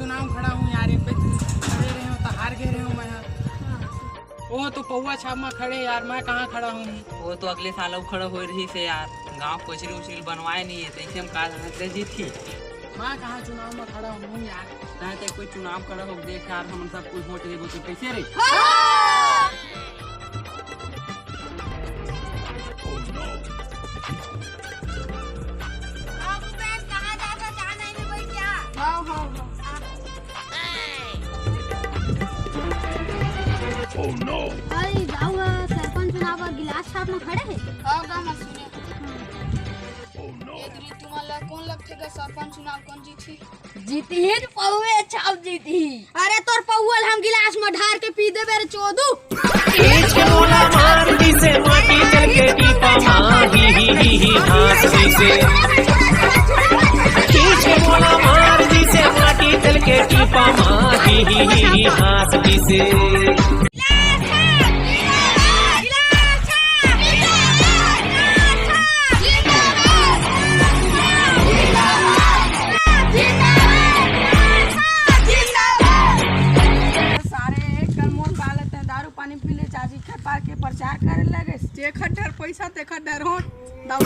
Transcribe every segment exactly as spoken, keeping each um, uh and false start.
चुनाव खड़ा हूँ यार, एक बेर खड़े रहे हो तो हार गए रहे हो मैं। वो तो पौवा छाप में खड़े यार, मैं कहाँ खड़ा हूँ? वो तो अगले साल अउ खड़ा होए रहिस हे यार, गांव कोचरी उचरी बनवाए नहीं है, तो इसे हम का हाथ दे जीत ही। मैं कहाँ चुनाव में खड़ा हूँ यार? नहीं तो कोई चुनाव खड़ा हो देख यार, हम सब कोई वोट देबो तो कैसे रे? हाँ, भूपेश, कहाँ जाता? चाय नहीं में बैठ जा। हाँ, हाँ, हाँ। अरे, जाऊ ह, सरपंच चुनाव बर गिलास छाप में खड़े हे। हाँ, गा, मैं सुने। ये दरी तुमन ला कौन लगथे गा, सरपंच चुनाव कौन जीतही? जीतही न पौवे छाप जीतही। अरे तोर पौवा ल हम गिलास में ढार के पी देबे रे चोदू। खींच के मोला मार दिसे माटी चल के टीपा मा, ही, ही, ही, ही, हाँस दिसे। खींच के मोला मार दिसे माटी चल के टीपा मा, ही, ही, ही, ही, हाँस दिसे। सारे एक कन मोर पाले ते दारू पानी पी ले, चाची खेपार के प्रचार करे लगे। जेखर डर पैसा, तेखर डर होट। दाऊ।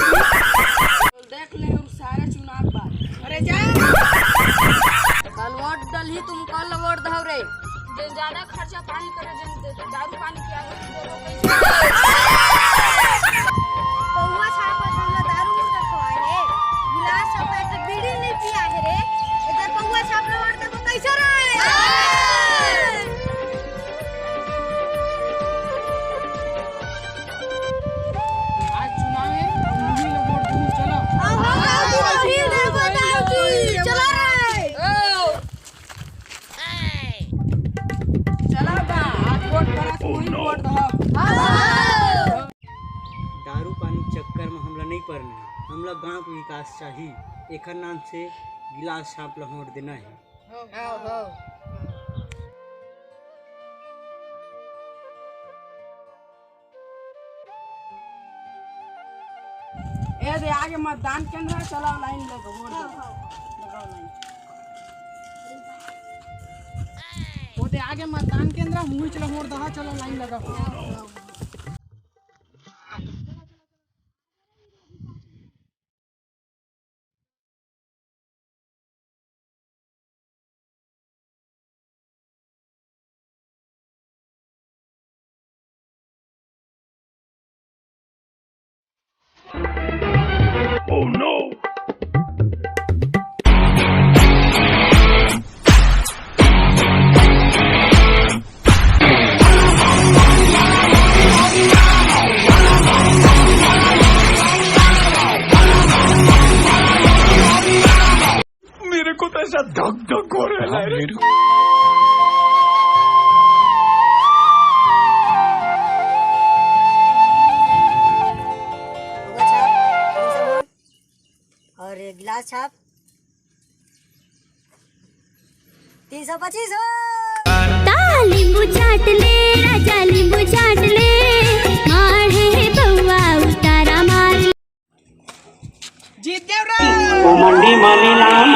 देख ले हम सारे चुनाव बार। अरे जा। कल वोट डलही, तुम कल वोट दहो रे। जे ज्यादा खर्चा पानी करे, जे दारू पानी पिया के बोलो कैसे? पौवा छाप पर हमला दारू मुर्गा खवाए हे। गिलास छाप पर एक बीड़ी नहीं पिया हे रे। इधर पौवा छाप ला वोट देबो कैसे रे? आज चुनाव हे, मुही ला वोट दूँ, चलो। चलो रे। चलो बा, आज वोट करा से वही वोट दो। दारू पानी चक्कर में हमला नहीं पड़ना हे, हमला गांव के विकास चाहिए। एकर नाम से गिलास छाप ला वोट देना हे। ए दे आगे मतदान केंद्र हे, चलो लाइन लगा, वोट दो। लगाओ लाइन। वो दे आगे मतदान केंद्र हे, मुही चलो वोट दहा, चलो लाइन लगा। मेरे को तो ऐसा धक धक हो रहा है। और ये गिलास छाप। तीन सौ पच्चीस हो। ता नींबू चाट ले, राजा नींबू चाट ले, मार हे बउआ उतारा मार। जीत गया रे। ओ मंडी माली लाल।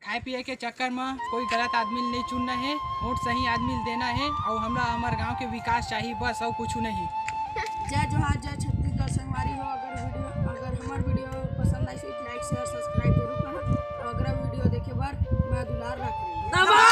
खाए पिए के चक्कर में कोई गलत आदमी नहीं चुनना हे, वोट सही आदमी देना हे और हमरा हमर गांव के विकास चाहिए, बस और कुछ नहीं। जय जोहार, जय छत्तीसगढ़ संगवारी हो। अगर वीडियो, अगर हमार वीडियो पसंद आई तो लाइक, शेयर, सब्सक्राइब जरूर करना और अगला वीडियो देखे बर मैं दुलार रख रही हूँ।